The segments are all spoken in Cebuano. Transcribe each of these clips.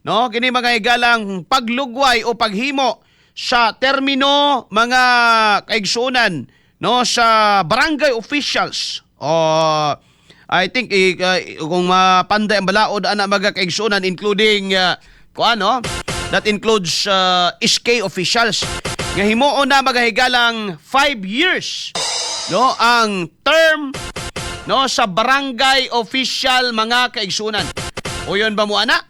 No, kini, mga higalang, paglugway o paghimo sa termino, mga kaigsuonan, no, sa barangay officials. O I think kung mapanday ang balaod ana, mga kaigsuonan, including kuan, no, that includes SK officials nga himuon na, mga higalang, 5 years, no, ang term, no, sa barangay official, mga kaigsuonan. Uyon ba mo ana?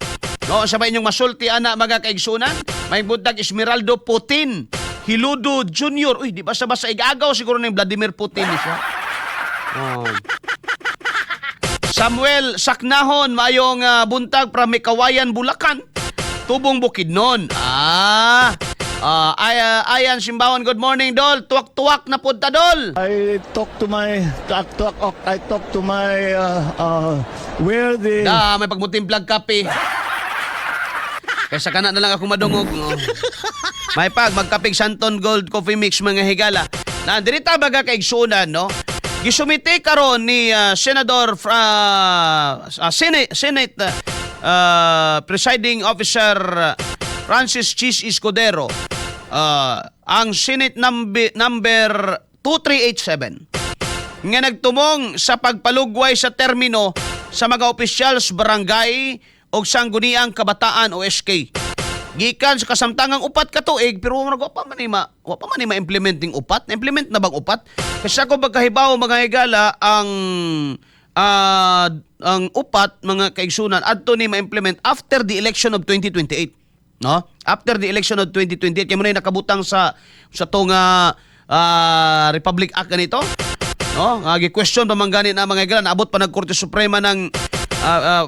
No, sa ba inyong masulti ana, mga kaigsuonan? May buntag, Esmeraldo Putin Hiludo Jr. Uy, di ba sa basa igagaw siguro ng Vladimir Putin ni siya? Oh. Samuel Saknahon, maayong buntag from Meycauayan, Bulacan. Tubong Bukidnon. Ah, ayan Simbawan, good morning, Dol. Tuwak-tuwak na punta, Dol. I talk to my talk, talk, I talk to my where the Da, may pagmutimplag kape. Kaysa kana na lang ako madungog. Oh. May pag magkapig Santon Gold Coffee Mix, mga higala. Na dirita baga kaigsuonan, no? Gisumite karon ni Senador Senate Presiding Officer Francis Chiz Escudero ang Senate number 2387 nga nagtumong sa pagpalugway sa termino sa mga opisyal sa barangay o Sangguniang Kabataan o SK. Gikan sa kasamtangang 4 ka tuig, pero wa pa man ni ma-implement ning 4. Na-implement na bang 4? Kasi ako pagkahibaw, mga higala, ang 4, mga kaigsunan, adto ni ma-implement after the election of 2028. No? After the election of 2028, kay mo na nakabutang sa tong Republic Act ganito. No? Nga gi-question pa man gani na, mga higala, naabot pa nag Korte Suprema ng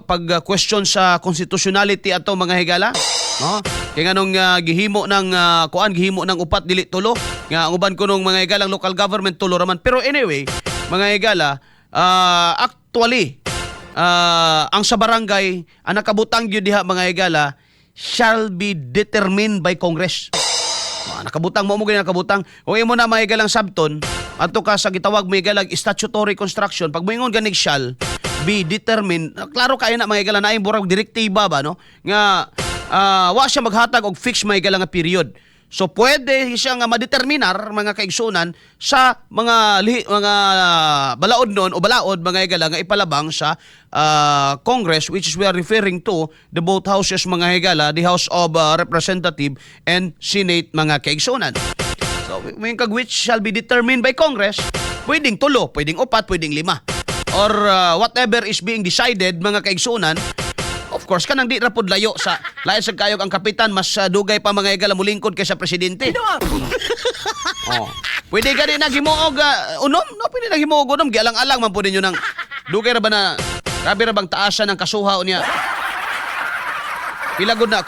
pag-question sa constitutionality ato, mga higala. No? Kay nganong gihimo ng kuan, gihimo ng 4 dili 3, nga ang uban kunong mga higalang local government 3 raman. Pero anyway, mga higala, actually ang sa barangay ang nakabutang gyud diha, mga higala, shall be determined by Congress. Ah, nakabutang mo mo ganyan nakabutang. Kung imo na, mga higalang, sabton, adto ka sa gitawag, mga higalang, statutory construction, pag moingon ganig shall be determined, klaro kayo na, mga higala, na burag direktiba ba, no? Nga wa siya maghatag og fix, mga higala, nga period. So pwede siya nga madeterminar, mga kaigsunan, sa mga balaod nun o balaod, mga higala, nga ipalabang sa Congress, which is we are referring to the both houses, mga higala, the House of Representative and Senate, mga kaigsunan. So may kag which shall be determined by Congress, pwedeng 3, pwedeng 4, pwedeng 5 or whatever is being decided, mga kaigsunan. Of course, kanang di ra pud layo sa lain sa kayog ang kapitan, mas dugay pa, mga higala, mulingkod kaysa presidente. Oh. Pwede gani naghimuog 6, no? Pwede naghimuog 6, gialang-alang man pud ninyo nang dugay ra ba na, grabe ra bang taasan ng kasuha unya. Pila gud na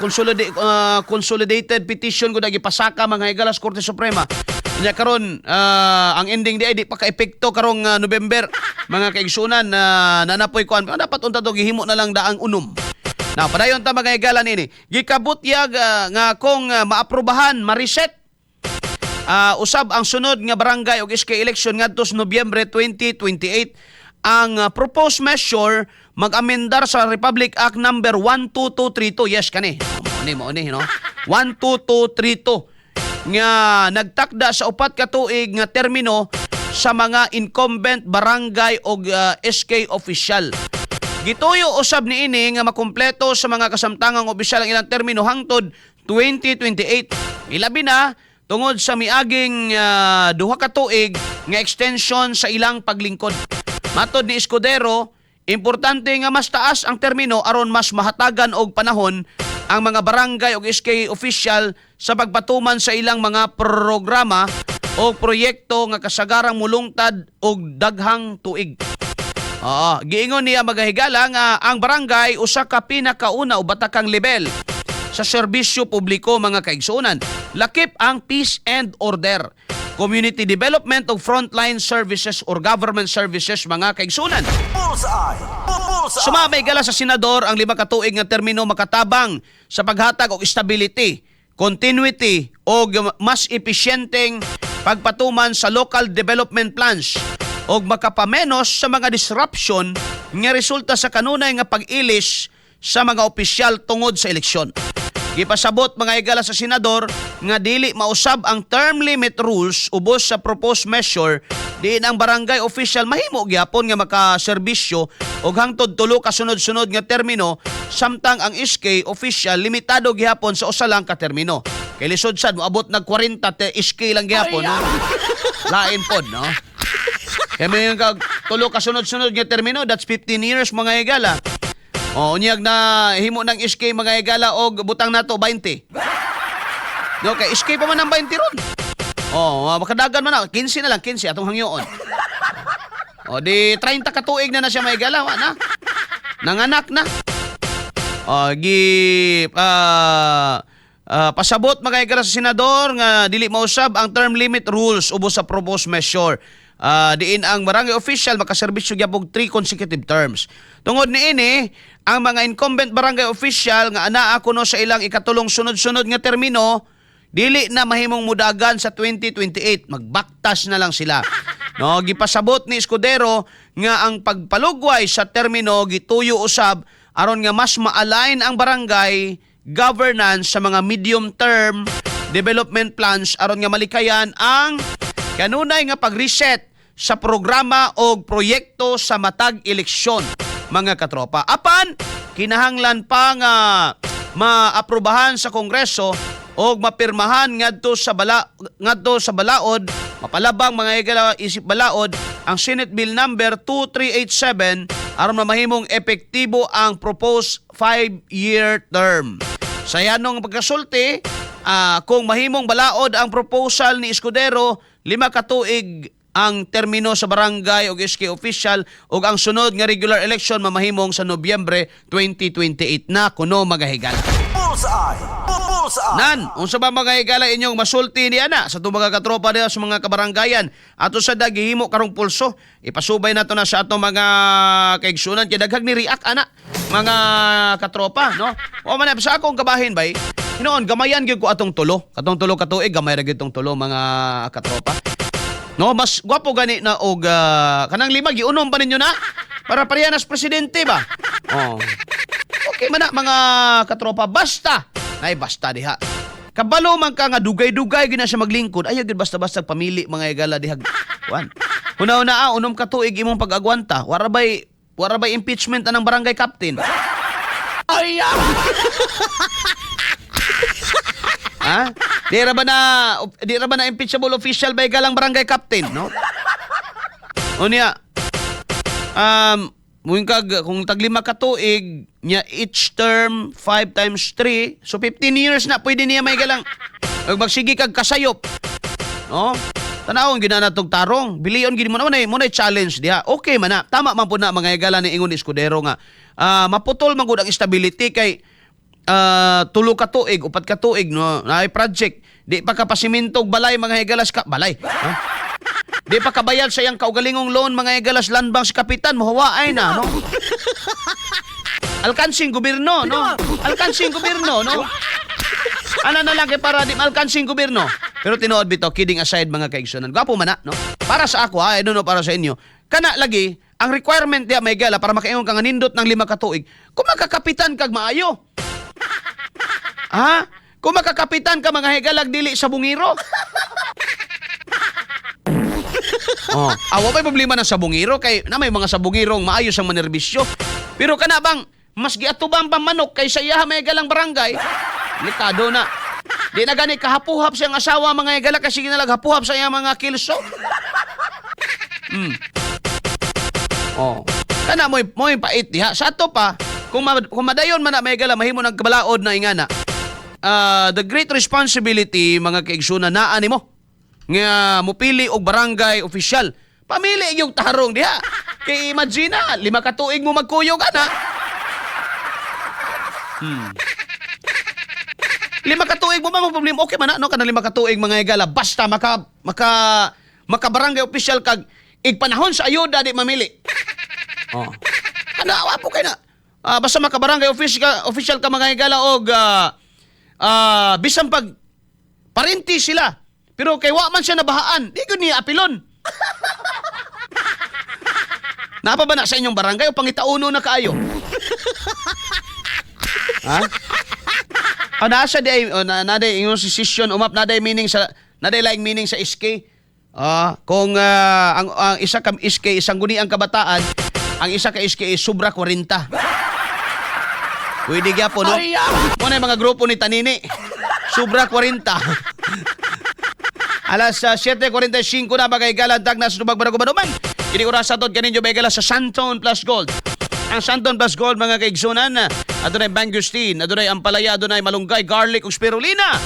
consolidated petition gud na gipasaka, mga higala, sa Korte Suprema. Nya karon ang ending di ay di pa ka-epekto karong November, mga kaigsunan, na nanapoy kuan, dapat unta to gihimo na lang daang 6. Now, padayon ta, mga higala, nini. Gikabutyag nga kung maaprubahan, ma-reset usab ang sunod nga barangay og SK election ngadto sa Nobyembre 2028. Ang proposed measure mag-amendar sa Republic Act number 12232. Yes, kani. Mao ni, mao ni, no? 12232 nga nagtakda sa 4 ka tuig nga termino sa mga incumbent barangay og SK official. Gituyo usab niini nga makumpleto sa mga kasamtangang opisyal ang ilang termino hangtod 2028. Ilabi na tungod sa miaging 2 ka tuig nga extension sa ilang paglingkod. Matod ni Escudero, importante nga mas taas ang termino aron mas mahatagan og panahon ang mga barangay og SK official sa pagpatuman sa ilang mga programa o proyekto nga kasagarang mulungtad og daghang tuig. Oo, giingon niya, mga higala, nga ang barangay usa ka pinakauna o batakang level sa serbisyo publiko, mga kaigsuonan. Lakip ang peace and order, community development ug frontline services or government services, mga kaigsuonan. Bullseye! Bullseye! Sumamay gala sa senador, ang 5 ka tuig nga termino makatabang sa paghatag og stability, continuity og mas epesyenteng pagpatuman sa local development plans og makapamenos sa mga disruption nga resulta sa kanunay nga pag-ilis sa mga opisyal tungod sa eleksyon. Gipasabot, mga higala, sa senador nga dili mausab ang term limit rules ubos sa proposed measure, diin ang barangay official mahimo gyapon nga makaserbisyo og hangtod tulo ka sunod-sunod nga termino, samtang ang SK official limitado gihapon sa usa lang ka termino. Kay lisod sad moabot nag 40 te SK lang gihapon, no? Lain pod, no? Kaya may kag tulo ka sunod-sunod nga termino, that's 15 years, mga higala. O, unyag na himo ng SK, mga higala, og butang nato 20. No, kay SK pa man ang 20 ron. Oh, makadagan man na, 15 na lang, 15 atong hangyoon. O di 30 ka tuig na na siya, mga higala, wa na. Nanganak na. O, gi pasabot, mga higala, sa senador nga dili mausab ang term limit rules ubos sa proposed measure, diin ang barangay official makaserbisyo gyapon 3 consecutive terms. Tungod niini, ang mga incumbent barangay official nga anaa kuno sa ilang ikatulong sunod-sunod nga termino dili na mahimong mudagan sa 2028, magbaktas na lang sila. No, gipasabot ni Escudero nga ang pagpalugway sa termino gituyo usab aron nga mas ma-align ang barangay governance sa mga medium term development plans aron nga malikayan ang kanunay nga pag-reset sa programa o proyekto sa matag eleksyon, mga katropa. Apan kinahanglan pa nga maaprubahan sa Kongreso o mapirmahan ngadto sa balaod, mapalabang, mga higala, isip balaod ang Senate Bill number 2387 aron mamahimong epektibo ang proposed 5-year term. Sa yanong pagkasulti, kung mahimong balaod ang proposal ni Escudero, 5 ka tuig ang termino sa barangay o SK official ug ang sunod nga regular election mamahimong sa Nobyembre 2028 na kuno, mga higala. Bullseye! Bullseye! Nan, unsa ba, mga higala, inyong masulti ni ana sa atong mga katropa diha sa mga kabaranggayan? Ato sa gihimo karong pulso. Ipasubay nato na sa atong mga kaigsunan kay daghang ni react ana, mga katropa, no? O man sa akong kabahin bay, hinoon gamayan gyud ko atong tulo. Katong 3 ka tuig gamay ra gyud tong tulo, mga katropa. No, mas gwapo gani na og kanang 5 giunom pa ninyo na para pareha nas presidente ba? Oh. Okay man na, mga katropa, basta. Ay, basta diha. Kabalo man ka nga dugay-dugay gina siya maglingkod, ayaw gyud basta-basta pamili, mga higala, diha. Wan. Una-una, 6 ka tuig imong pag-agwanta. Wara bay impeachment anang barangay captain? Ay! Ha? Di ra ba na impeachable official ba galang barangay captain, no? Unya, muing kag kung tag 5 ka tuig nya each term, 5 times 3, so 15 years na pwede niya may galang ug magsige kag kasayop, no? Tanawon gina natog tarong bilion gid mo na mo na challenge diha. Okay man na, tama man pud na, mga higala, ni ingon ni Escudero nga maputol man gud ang stability kay 3 ka tuig, 4 ka tuig, no, naay project, di pa ka pasimintog balay, mga higalas, ka balay, ha? Di pa kabayad sa iyang kaugalingong loan, mga higalas, land bank si kapitan, mohawaay na, no? Alkansing gobyerno, no? Alkansing gobyerno, no? Ana na lang kay para di alkansing gobyerno. Pero tinuod bitaw, kidding aside, mga kaigsunan. Gwapo man na, no? Para sa ako, ha, I don't know para sa inyo. Kana lagi, ang requirement diya may gala para makaingon ka nga nindot ng 5 ka tuig, kung makakapitan kag maayo. Ha? Kung makakapitan ka, mga higalag, dili sa bungiro. Oh, awa may problema ng sabungiro kay na may mga sabungirong maayos ang manerbisyo. Pero kana bang mas giatubang pa manok kaysa iya may galang barangay? Delikado na. Di na gani kahapuhap siyang asawa, mga higala, kasi ginalag hapuhap sa iyang mga kilso. Oh. Kana mo'y pait diha. Sa ato pa, kung madayon man na may gala mahimo ng kabalaod na ingana. The great responsibility, mga kaigsunan, naa nimo nga mupili og barangay official. Pamili yung tarong diha. Kay imagine na, 5 ka tuig mo magkuyog ana. 5 ka tuig mo man problema. Okay man na, no, kana 5 ka tuig, mga higala, basta maka maka maka barangay official kag igpanahon sa ayuda di mamili. Oh. Ano, awa po kay na. Basta maka barangay official ka, mga higala, og bisan pag parenti sila. Pero kay wa man siya nabahaan, di gud niya apilon. Napa ba na sa inyong barangay o pangitauno na kaayo? Ha? Oh, nasa di ay oh, na, na day ingon si session umap na day meaning sa na day laing meaning sa SK. Ah, kung ang isa ka SK isang guniang kabataan, ang isa ka SK is sobra 40. Pwede gyapon, no? Muna yung mga grupo ni Tanini. Sobra 40. Alas 7:45 na mga higala dagnas tubag barako banuman. Kini oras atod kaninyo mga higala sa Santon Plus Gold. Ang Santon Plus Gold, mga kaigsunan, adunay mangosteen, adunay ampalaya, adunay malunggay, garlic ug spirulina.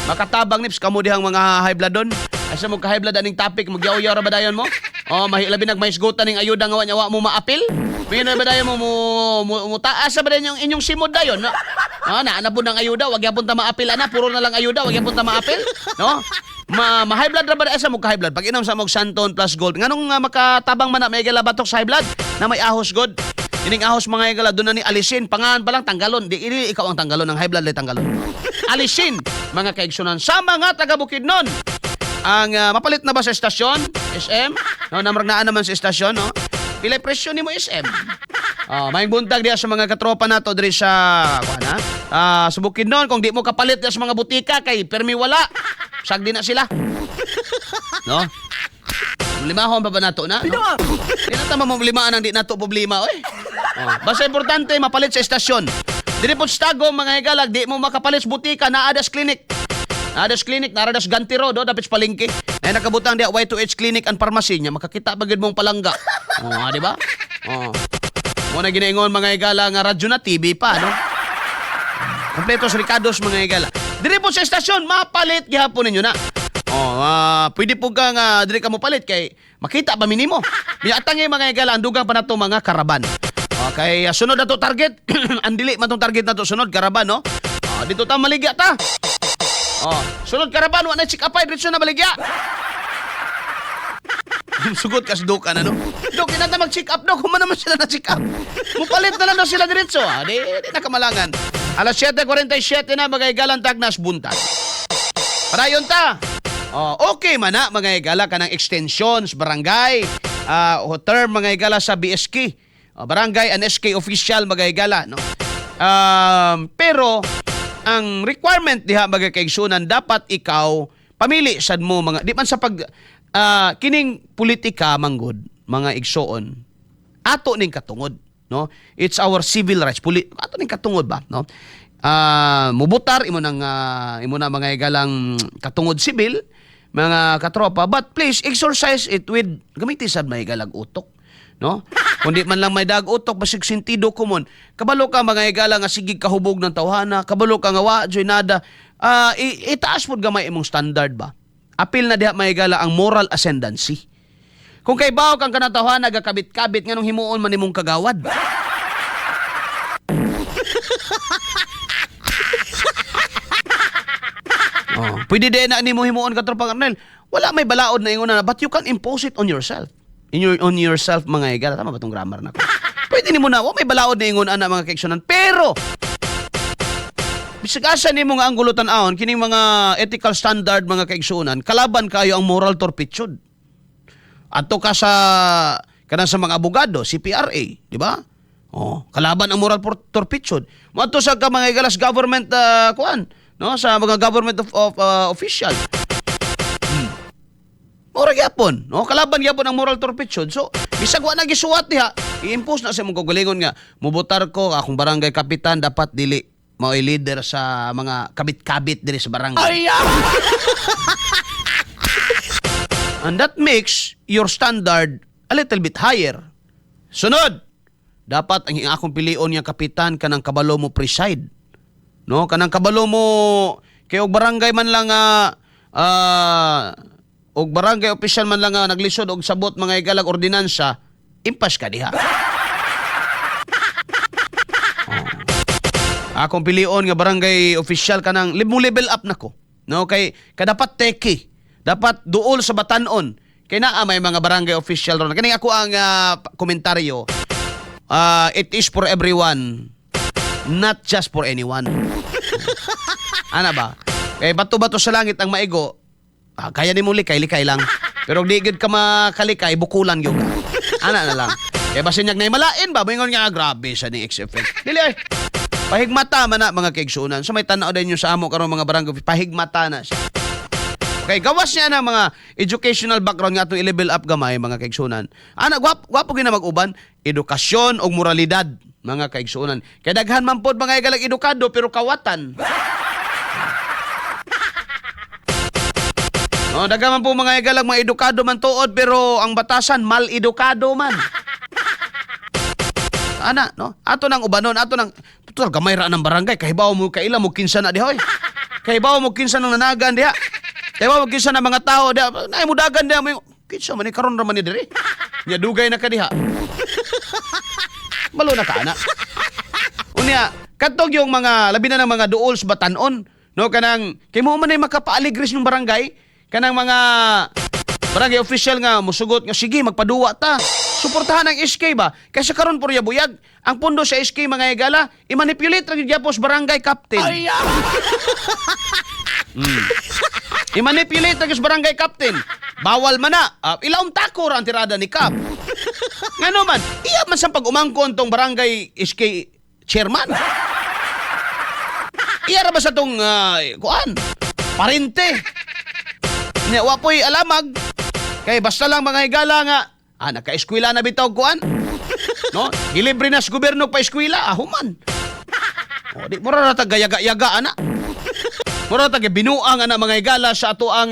Makatabang nips kamo dihang mga high blood don. Asa mo ka high blood aning topic, magyaw-yaw ra ba dayon mo? Oh, mahi labi nagmahisgutan ning ayuda nga wa nya wa mo maapil. Mino ba dayon mo mo taas sa ba dayon yung inyong simod dayon? No? Oh, na na pud ang ayuda, wag gyapon ta maapil ana, puro na lang ayuda, wag gyapon ta maapil, no? Ma, ma high blood ra ba asa mo ka high blood? Pag inom sa mog Santon Plus Gold, nganong makatabang man na may batok sa high blood na may ahos god. Ining ahos, mga higala, doon na ni alisin, pangan pa lang tanggalon, di ili ikaw ang tanggalon ng high blood, tanggalon. Alisin, mga kaigsunan, sa mga taga Bukidnon. Ang mapalit na ba sa estasyon? SM? No, namrag naa naman sa estasyon, no? Pilay presyo nimo, SM? Oh, may buntag diya sa mga katropa nato diri sa kuan ha? Ah, sa Bukidnon, kung di mo kapalit diya sa mga butika kay permi wala. Sagdi na sila. No? Limahon pa ba nato na? No? Di na tama mo limaan ang di nato problema, oy. Oh, basta importante mapalit sa estasyon. Diri po sa Tagum, mga higalag, di mo makapalit sa butika, naa das clinic. Naa das clinic, naa das Gantiro do dapit sa palengke. Ay nakabutang diya Y2H Clinic and Pharmacy nya makakita ba gyud mong palangga. Oh, di ba? Oh. Mo na ginaingon, mga higala, nga radyo na TV pa, no? Kompleto sa Ricardo's, mga higala. Diri po sa estasyon, mapalit gihapon ninyo na. Oh, pwede po ka nga diri ka mo palit kay makita ba minimo. Miatang mga higala, ang dugang pa nato mga karaban. Okay, sunod na to target. Ang dili man tong target na to sunod karaban, no? Oh, dito ta maligya ta. Oh, sunod karaban wa na check up ay diretso na maligya. Sugot kas dukan ano. Dok, kinata mag-check up dok, human naman sila na check up. Mupalit na lang daw sila diretso. Ah, di na kamalangan. Alas 7:47 na, mga higalang tagnas buntag. Parayon ta. Oh, okay man na, mga higala, kanang extensions barangay o term, mga higala, sa BSK. Oh, barangay and SK official, mga higala, no. Pero ang requirement diha, mga kaigsunan, dapat ikaw pamili sad mo mga di man sa pag kining politika manggod, mga igsoon, ato ning katungod, no? It's our civil rights. Ato ning katungod ba, no? Mubutar imo nang imo na, mga higalang, katungod sibil, mga katropa, but please exercise it with gamiti sad may galag utok, no? Kundi man lang may dag utok, basig sentido komon. Kabalo ka, mga higala, nga sige kahubog ng tawhana, kabalo ka nga wa joy nada. Itaas pod gamay imong standard ba. Apil na diha, mga higala, ang moral ascendancy. Kung kay bawo kang kanatawhana gakabit-kabit, nganong himuon man nimong kagawad? Oh, pwede din na nimo himuon, katropang Arnel. Wala may balaod na ingon na, but you can impose it on yourself. In your on yourself, mga higala. Tama ba tong grammar na ko? Pwede nimo na, wa may balaod na ingon ana, mga kaigsunan. Pero bisag asa nimo nga ang gulutan ahon kining mga ethical standard, mga kaigsunan, kalaban kayo ang moral turpitude. Adto ka sa kanang sa mga abogado, CPRA, di ba? Oh, kalaban ang moral turpitude. Moadto sa ka, mga higalas, government kuan, no? Sa mga government of official. Mura gyapon, no? Kalaban gyapon ang moral turpitude. So, bisag wa na gisuwat diha, i-impose na sa imong kaugalingon nga mubotar ko akong barangay kapitan dapat dili mao'y leader sa mga kabit-kabit diri sa barangay. And that makes your standard a little bit higher. Sunod, dapat ang akong pilion nga kapitan kanang kabalo mo preside. No, kanang kabalo mo kay og barangay man lang og barangay official man lang nga naglisod og sabot, mga higalag, ordinansa, impas ka diha. Oh. Akong pilion nga barangay official kanang mo level up nako. No, kay kadapat teki. Dapat duol sa batanon. Kay naa may mga barangay official ron. Kaning ako ang komentaryo. It is for everyone, not just for anyone. Ana ba? Kay bato-bato sa langit ang maigo. Ah, kaya nimo likay, likay lang. Pero di gid ka makalikay, bukulan gyud ka. Ana na lang. Kay basin niyag na malain ba, moingon nga, "Ah, grabe sa ni XFL." Dili ay. Pahigmata man na, mga kaigsunan. Sa may tanaw din nyo sa amo karon, mga barangay, pahigmata na siya. Okay, gawas niya ng mga educational background nga atong i-level up gamay, mga kaigsunan. Ana gwap gwapo gina mag-uban edukasyon ug moralidad, mga kaigsunan. Kay daghan man pod, mga higalag, edukado pero kawatan. No, daghan man po, mga higalag, mga edukado man tuod pero ang batasan mal-edukado man. Ana, no? Ato nang ubanon, ato nang total gamay ra ng barangay, kahibaw mo kaila mo kinsa na diha oy. Kahibaw mo kinsa nang nanagan diha. Kahibaw mo kinsa na mga tao diha. Nay mo dagan diha mo. Kinsa man ni karon ra man ni diri. Nya dugay na ka diha. Malo na ka ana. Unya, kadtog yung mga labi na ng mga duol sa batanon, no, kanang kay mo man ay makapaaligris ng barangay, kanang mga barangay official nga musugot nga sige magpaduwa ta. Suportahan ang SK ba? Kaysa karon purya buyag, ang pundo sa SK, mga higala, i-manipulate ra gyud gyapon sa barangay captain. I-manipulate ra gyud sa barangay captain. Bawal man na. Ilaom tako ra ang tirada ni Cap. Ngano man, iya man sa pag-umangkon tong barangay SK chairman. Iya ra ba sa tong kuan? Parente. Nya wa po'y alamag. Kay basta lang, mga higala, nga naka-eskwela na bitaw kuan. No? Gilibre na sa gobyerno pa eskwela, human. O, di mura ra tag gayaga-yaga ana. Mura ra tag binuang ana, mga higala, sa ato ang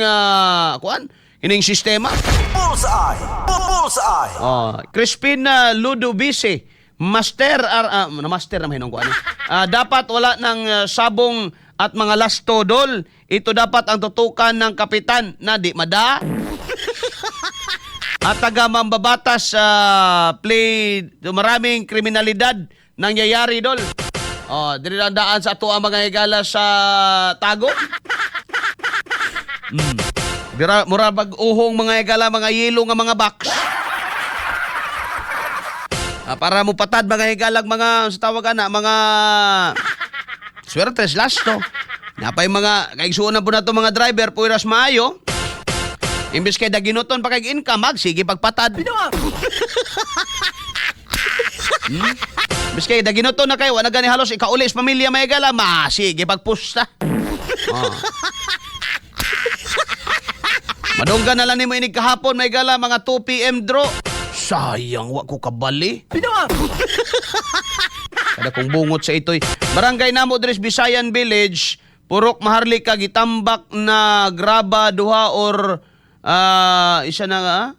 kuan ining sistema. Bullseye! Bullseye! Oh, Crispin na Ludovisi, master ar, na master na mahinong ko ano. Dapat wala ng sabong at mga lasto dol. Ito dapat ang tutukan ng kapitan na di mada. At taga mambabatas play maraming kriminalidad nangyayari dol. Oh, diri lang daan sa ato ang mga higala sa tago. Dira mura bag uhong, mga higala, mga yelo nga mga box. Para mo patad, mga higalag, mga sa tawag ana mga swertres lasto. Napay mga kaigsuon na po na to mga driver puiras maayo. Imbes kay daginuton pa kay income mag sige pagpatad. Imbes kay daginuton na kayo wala gani halos ikauli sa pamilya, mga higala, ma sige pagpusta. Oh. Madunggan na lang nimo inig kahapon, may gala, mga 2 PM draw. Sayang, wa ko kabali. Kada kong bungot sa itoy. Barangay namo dres Bisayan Village, Purok Maharlika, gitambak na graba duha or isa na nga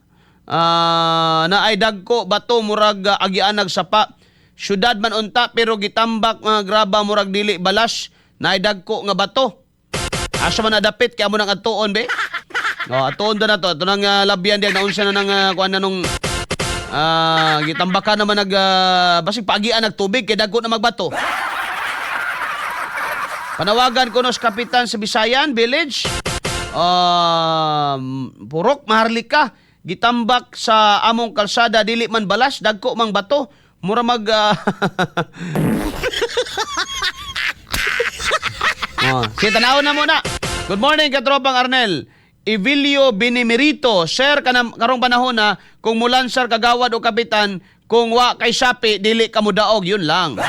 na ay dagko bato murag agianag sapa. Syudad man unta pero gitambak nga graba murag dili balas na ay dagko nga bato. Asa man nadapit kaya mo nang atuon be? No, atuon do na to. Ato nang labyan diyan naunsa na nang kuan na nung gitambakan naman nag basig paagian nagtubig kay dagko na magbato. Panawagan ko no sa kapitan sa Bisayan Village. Purok Maharlika gitambak sa among kalsada dili man balas dagko mang bato mura mag Oh, sige, tanaw na muna. Good morning, katropang Arnel. Evilio Benemerito, sir, kanang karong panahon na kung mulansar kagawad o kapitan, kung wa kay sapi, dili ka mudaog, yun lang.